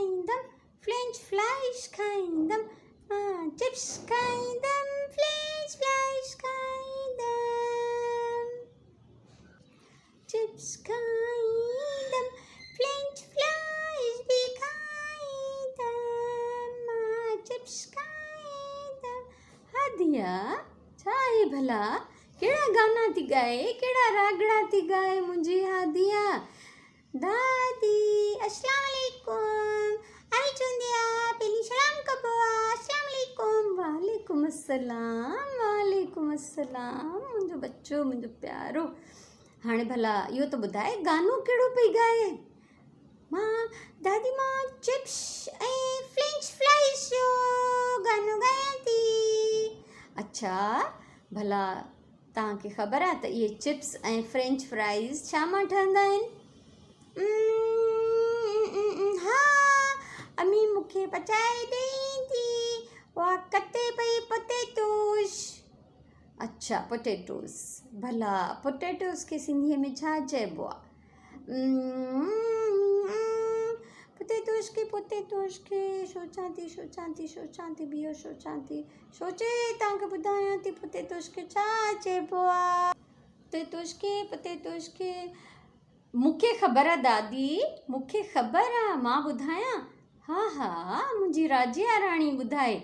کائيندم، French fries کائيندم، مان chips کائيندم، فرينچ فرائيز کائيندم. چپس کائيندم، فرينچ فرائيز به کائيندم، مان چپس کائيندم. هاديا، ڇا آهي ڀلا؟ ڪهڙا گانا ٿي ڳائي، ڪهڙا راڳڙا ٿي ڳائي منهنجي هاديا؟ دادي، اسلام عليڪم. آئي چوندي آ، پهرين سلام ڪبو آ، اسلام عليڪم. وعليڪم السلام، وعليڪم السلام منهنجو ٻچو، منهنجو پيارو. هاڻي ڀلا اهو ته ٻڌاء گانو ڪهڙو پئي ڳائي؟ مان، دادي مان چپس ۽ فرينچ فرائيز جو گانو ڳايان ٿي. اڇا، ڀلا توهان کي خبر آهي ته اهي چپس ۽ فرينچ فرائيز ڇا مان ٺهندا آهن؟ ها امي مون کي پچائي ڏئي ٿي اها ڪتي پئي پوٽيٽوز. اڇا پوٽيٽوز، ڀلا پوٽيٽوز کي سنڌيء ۾ ڇا چئبو آهي؟ پوٽيٽوز کي پوٽيٽوز کي سوچان ٿي سوچان ٿي سوچان ٿي بيهو سوچان ٿي سوچي توهان کي ٻڌايان ٿي پوٽيٽوز کي ڇا چئبو آ. پوٽيٽوز کي پوٽيٽوز کي مون کي خبر آ دادي مون کي خبر آ مان ٻڌايان ها ها منهنجي راجيا راڻي ٻڌائي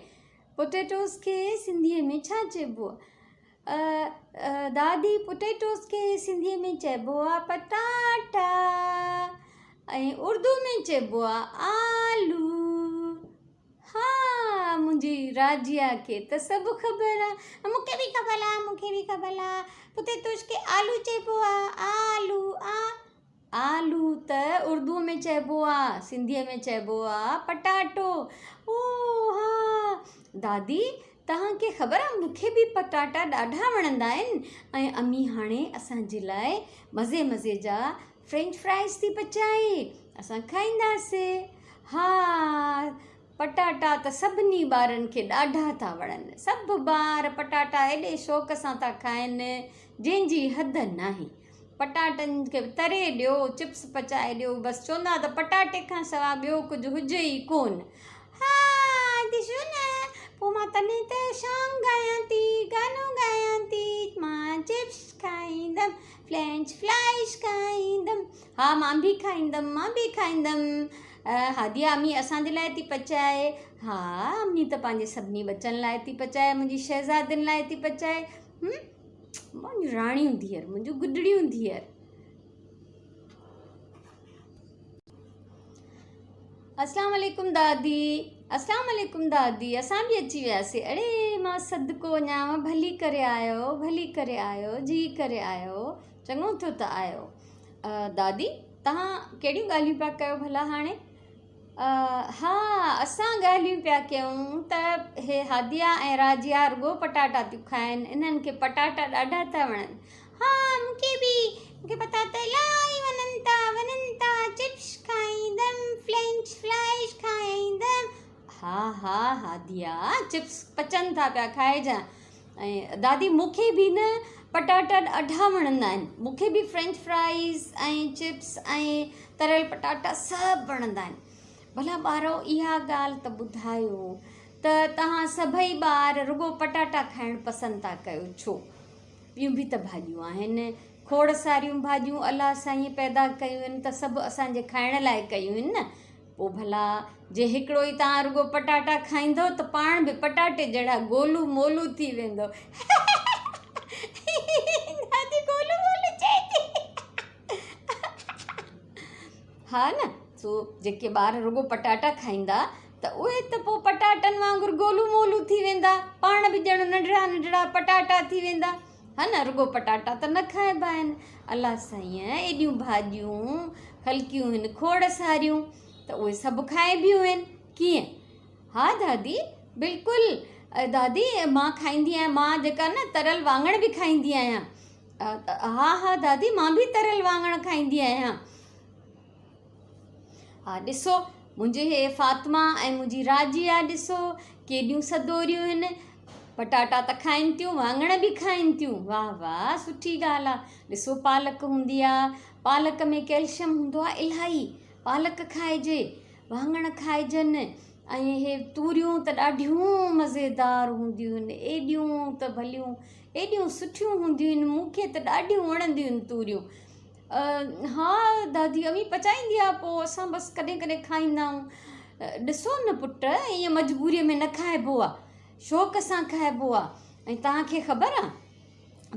پوٽيٽوز کي سنڌيء ۾ ڇا چئبو آ دادي پوٽيٽوز کي سنڌيء ۾ چئبو آ پٽاٽا ۽ اردو ۾ چئبو آ آلو. ها منهنجي راجيا کي ته سڀ خبر آ. مون کي به خبر آ مون کي به خبر آ پوٽيٽوز کي آلو چئبو آ آلو آ. آلو ته اردوء ۾ چئبو آ سنڌيء ۾ چئبو آ پٽاٽو. او ها دادي توهان کي خبر آ مون کي به پٽاٽا ڏاڍا وڻندا آهن ۽ امي هاڻي اسان جي لاء مزي مزي جا فرينچ فرائيز ٿي پچائي اسان کائينداسي. ها پٽاٽا ته سڀني ٻارن کي ڏاڍا ٿا وڻن. سڀ ٻار پٽاٽا ايڏي شوق سان ٿا کائن جنهن جي حد ناهي. پٽاٽن کي تري ڏيو، چپس پچائي ڏيو بس چوندا ته پٽاٽي کان سوا ٻيو ڪجهه هجي ئي ڪونه. ها ڏسو نه پوء مان تڏهن ته سانگ ڳايان ٿي، گانو ڳايان ٿي، مان چپس کائيندم، فرينچ فرائيز کائيندم. ها مان به کائيندم، مان به کائيندم. هاديه امي اسان جي لاء ٿي پچائي. ها امي ته پنهنجي سڀني ٻچن لاء ٿي پچائي، منهنجي شهزادين لاء ٿي پچائي. منهنجون راڻيون ڌيئر، منهنجون گڏڙيون ڌيئر. اسلام عليڪم دادي، اسلام عليڪم دادي، اسان به اچي وياسي. اڙي مان صدقو وڃانو، ڀلي ڪري آيو، ڀلي ڪري آيو، جي ڪري آيو، چڱو ٿيو ته آيو. دادي توهان ڪهڙيون ڳالهيون پيا ڪيو ڀلا هاڻي؟ ها اسان ڳالهيون پيا ڪيون ته هي هاديه ۽ راجيا رڳو پٽاٽا ٿيون کائن، انهن کي پٽاٽا ڏاڍا ٿا وڻن. ها مون کي به، مون کي پٽاٽا الاهي وڻن ٿا، وڻن ٿا، چپس کائيندم، فرينچ فرائيز کائيندم. ها ها هاديه چپس پچن ٿا پيا کائجان. ۽ دادي مون کي به نه پٽاٽا ڏاڍا وڻندا آهن مون کي به فرينچ فرائيز ۽ چپس ۽ تريل پٽاٽا سڀ وڻندا آهن ڀلا ٻارو اها ڳالهه ته ٻڌايو ته توهان سڀئي ٻار رڳو پٽاٽا کائڻ پسند ٿا ڪيو ڇو ٻيون به ته ڀاڄيون آهن کوڙ ساريون ڀاڄيون الله سائين پيدا ڪيون آهن ته سڀ اسان جي کائڻ لاء ڪيون آهن نه پوء ڀلا جي هڪڙو ئي توهان رڳو پٽاٽا کائيندؤ ته پاڻ به پٽاٽي جهڙا گولو مولو ٿي ويندؤ. دادي گولو مولو چئي ٿي. ها نه، سو جيڪي ٻار رڳو پٽاٽا کائيندا ته اهي ته پوء پٽاٽن وانگر گولو مولو ٿي ويندا، پاڻ به ڄڻ ننڍڙا ننڍڙا پٽاٽا ٿي ويندا. ها نه رڳو پٽاٽا ته نه کائبا آهن. الله سائينء ايڏيون ڀاڄيون خلقيون هن کوڙ ساريون ته اهي سڀ کائبيون آهن ڪيئن؟ ها دادي بلڪل دادي مان کائيندي آهيان مان جيڪا نه تريل واڱڻ به کائيندي آهيان ها ها دادي مان به تريل واڱڻ کائيندي آهيان. ها ڏسو منهنجي هي فاطمه ۽ منهنجي راجيا ڏسو ڪيڏيون سدوريون آهن پٽاٽا ته کائن ٿيون واڱڻ به کائن ٿيون واهه واهه سٺي ڳالهه آهي ڏسو پالڪ هوندي آهي پالڪ ۾ ڪيلشم هوندو آهي الاهي پالڪ کائجي واڱڻ کائجن ۽ اهي توريون ته ڏاڍيون مزيدار هونديون آهن ايڏيون ته ڀليون ايڏيون سٺيون هونديون آهن مون کي ته ڏاڍيون وڻنديون آهن توريون ها دادي اوهين پچائيندي آهي پوء اسان بس ڪڏهن ڪڏهن کائيندا آهيون ڏسو نه پٽ ائين مجبوريء ۾ نه کائبو آهي شوق سان کائبو آهي ۽ توهان کي خبر آهي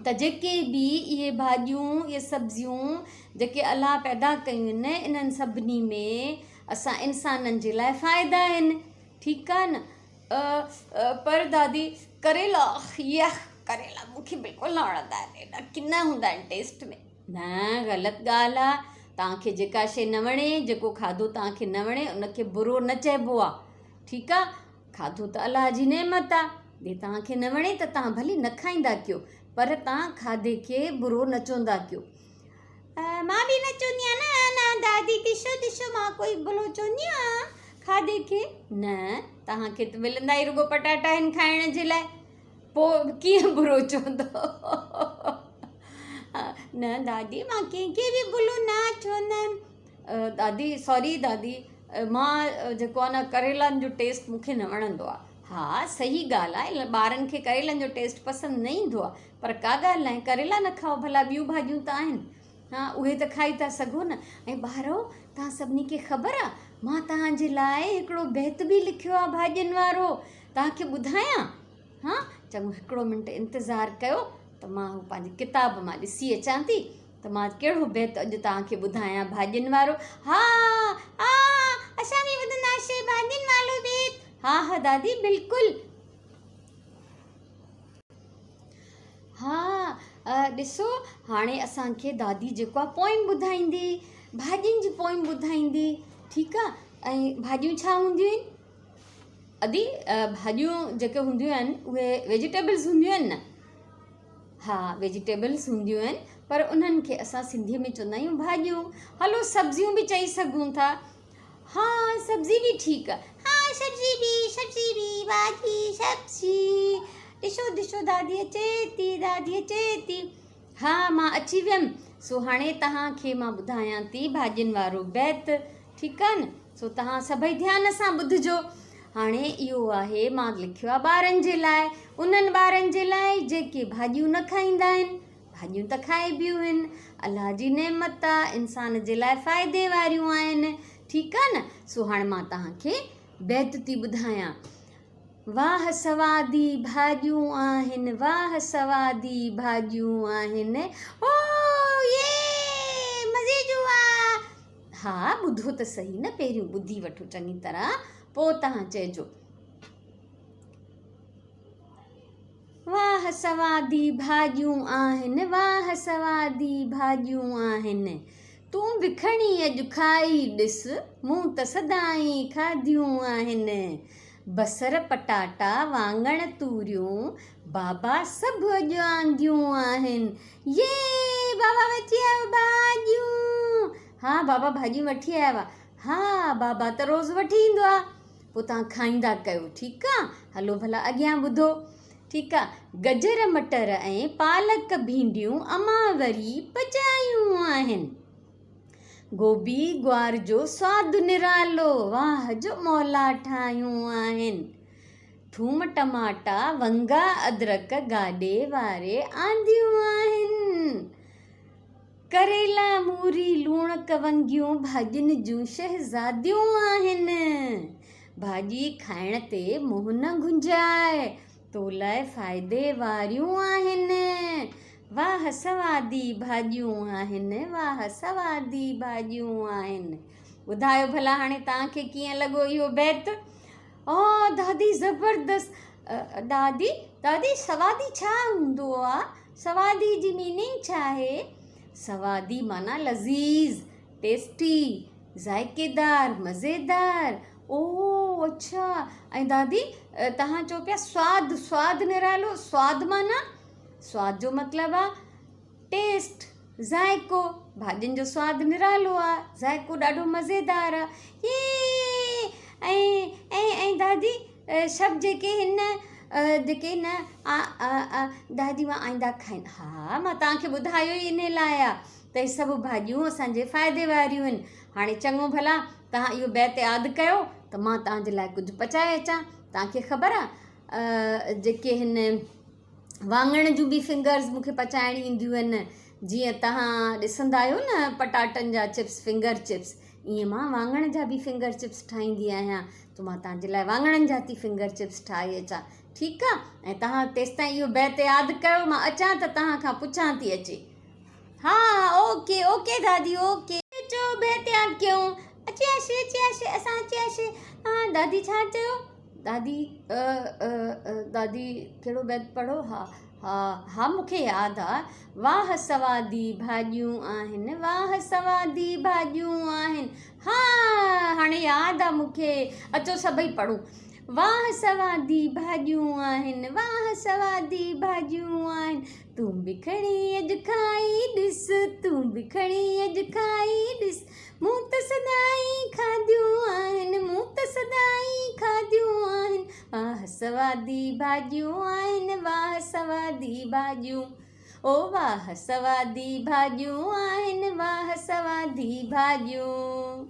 ته جيڪي به اهي ڀاڄيون اهي سبزيون جيڪي الله پيدا ڪيون آهن انهن سڀني ۾ اسان انسانن جي لاء فائدا آهن ٺيڪ آهي نه پر دادي ڪريلا يخ ڪريلا مون کي بلڪل نه وڻندا آهن ايڏا ڪنا هوندا آهن ٽيسٽ ۾ نه غلط ڳالهه آهي توهان کي جيڪا شيء نه وڻي جيڪو کاڌو توهان کي نه وڻي ان کي برو نه چئبو آهي ٺيڪ آهي کاڌو ته الله جي نعمت آ، جي توهان کي نه وڻي ته توهان ڀلي نه کائيندا ڪيو، پر توهان کاڌي کي برو نه چوندا ڪيو. مان به نه چوندي آهيان نه نه دادي ڏسو ڏسو مان ڪوئي برو چوندي آهيان کاڌي کي؟ نه توهان کي ته ملندا ئي رڳو پٽاٽا آهن کائڻ جي لاء پوء ڪيئن برو چوندو؟ نه دادي مان ڪنهن کي به برو نه چوندم. دادي سوري دادي مان جيڪو آهي نه ڪريلن جو ٽيسٽ مون کي نه وڻندو آهي ها صحيح ڳالهه آهي ٻارن کي ڪريلن جو ٽيسٽ پسند نه ايندو آهي پر ڪا ڳالهه ناهي ڪريلا نه کائو ڀلا ٻيون ڀاڄيون ته آهن ها اهي ته کائي ٿا سگهو نه ۽ ٻارو توهان سڀني کي خبر آهي مان توهان جي لاء هڪڙو بيت به لکيو آهي ڀاڄين وارو توهان کي ٻڌايان ها چڱو هڪڙو منٽ انتظار ڪيو ته مان هو پنهنجي ڪتاب مان ڏسي اچان ٿي ته مان ڪهڙو بيت اڄ توهان کي ٻڌايان ڀاڄين وارو؟ ها ها اسان به ٻڌنداسين ڀاڄين وارو بيت. ها ها دادي بلڪل. ها ڏسو هاڻي اسان کي دادي جيڪو آ پوئم ٻڌائيندي ڀاڄين جي پوئم ٻڌائيندي ٺيڪ آ ۽ ڀاڄيون ڇا هونديون آهن؟ ادي ڀاڄيون جيڪي هونديون آهن اهي ويجيٽيبلز هونديون آهن نه؟ ها ويجيٽيبلز هونديون آهن پر انهن کي اسان سنڌيء ۾ چوندا آهيون ڀاڄيون. هلو سبزيون به چئي سگهون ٿا. ها سبزي به ٺيڪ آهي. ها سبزي به سبزي به ڀاڄي سبزي. ڏسو ڏسو دادي اچي ٿي دادي اچي ٿي. ها مان اچي ويم. سو هاڻي توهان کي مان ٻڌايان ٿي ڀاڄين وارو بيت. ٺيڪ آهي نه. سو توهان سڀئي ڌيان سان ٻڌجو. هاڻي اهو آهي مان لکيو آهي ٻارن جي لاء، انهن ٻارن جي لاء جيڪي ڀاڄيون نه کائيندا آهن. ڀاڄيون ته کائبيون آهن، الله جي نعمت آ، انسان جي لاء فائدي واريون آهن. ٺيڪ آ نه؟ سو هاڻي مان توهان کي بيت ٿي ٻڌايان. واهه سوادي ڀاڄيون آهن، واهه سوادي ڀاڄيون آهن. او يي مزي جون آ. ها ٻڌو ته سهي نه پهريون ٻڌي وٺو چڱي طرح پوء توهان چئجو. واهه سوادي ڀاڄيون آهن واهه سوادي ڀاڄيون آهن تون به کڻي اڄ کائي ڏس مون ته سدائين کاڌيون آهن بصر پٽاٽا واڱڻ توريون بابا سڀ اڄ آنديون آهن يي بابا وٺي آيو ڀاڄيون. ها بابا ڀاڄيون وٺي آيو آ. ها بابا ته روز وٺي ايندو آ. پوء توهان کائيندا ڪيو ٺيڪ آ. هلو ڀلا اڳيان ٻڌو ٺيڪ آ. گجر مٽر ۽ پالڪ ڀينڊيون امان وري پچايون آهن. گوبي گوار جو سواد نرالو واهه جو مولا ٺاهيون آهن. ٿوم ٽماٽا ونگا ادرڪ گاڏي واري آنديون آهن. ڪريلا موري لوڻڪ ونگيون ڀاڄين جون شهزاديون آهن. ڀاڄي کائڻ تي منهن نه گهنجاء، تو لاء فائدي واريون آهن. واهه سوادي ڀاڄيون آهن، واهه سوادي ڀاڄيون آهن. ٻڌايو ڀلا هاڻي توهان کي ڪيئن لڳو اهو بيت؟ آ دادي زبردست دادي دادي سوادي ڇا هوندو آ سوادي جي ميننگ ڇا آهي سوادي معنيٰ لذيذ ٽيسٽي ذائقيدار مزيدار او اڇا ۽ دادي توهان چئو پيا سواد سواد نرالو سواد معنيٰ سواد جو مطلب آ ٽيسٽ، ذائقو، ڀاڄين جو سواد نرالو آ، ذائقو ڏاڍو مزيدار آ. هي ۽ ۽ ۽ دادي سڀ جيڪي هن جيڪي هن آ آ آ دادي مان آئنده کائين ها مان توهان کي ٻڌايو ئي انهي لاء آ. ته هي سڀ ڀاڄيون اسان جي فائدي واريون آهن. هاڻي چڱو ڀلا توهان اهو بيت ياد ڪيو ته مان توهان جي لاء ڪجهه پچائي اچان. توهان کي خبر آ جيڪي هن واڱڻ جون به فنگرز مون کي پچائڻ اينديون آهن. جيئن توهان ڏسندا آهيو نه پٽاٽن جا چپس فنگر چپس ائين مان واڱڻ جا به فنگر چپس ٺاهيندي آهيان ته مان توهان جي لاء واڱڻن جا ٿي فنگر چپس ٺاهي اچان. ٺيڪ آ ۽ توهان تيستائين اهو بيت ياد ڪيو مان اچان ته توهان کان پڇان ٿي اچي. ها ها اوڪي اوڪي دادي اوڪي. اچو بيت ياد ڪيون. اچي آشي اچي آشي اسان اچي آشي. ها دادي ڇا چيو؟ دادي ا ا ا دادي ڪهڙو بيت پڙهو ها ها ها مون کي ياد آ واهه سوادي ڀاڄيون آهن واهه سوادي ڀاڄيون آهن ها هاڻي ياد آ مون کي اچو سڀئي پڙهون. واهه سوادي ڀاڄيون آهن واهه سوادي ڀاڄيون آهن تون به کڻي اڄ کائي ڏس تون به کڻي اڄ کائي ڏس مون ته سدائين کاڌيون آهن مون ته سدائين کاڌيون آهن واهه سوادي ڀاڄيون آهن واهه سوادي ڀاڄيون او واهه سوادي ڀاڄيون آهن واهه سوادي ڀاڄيون.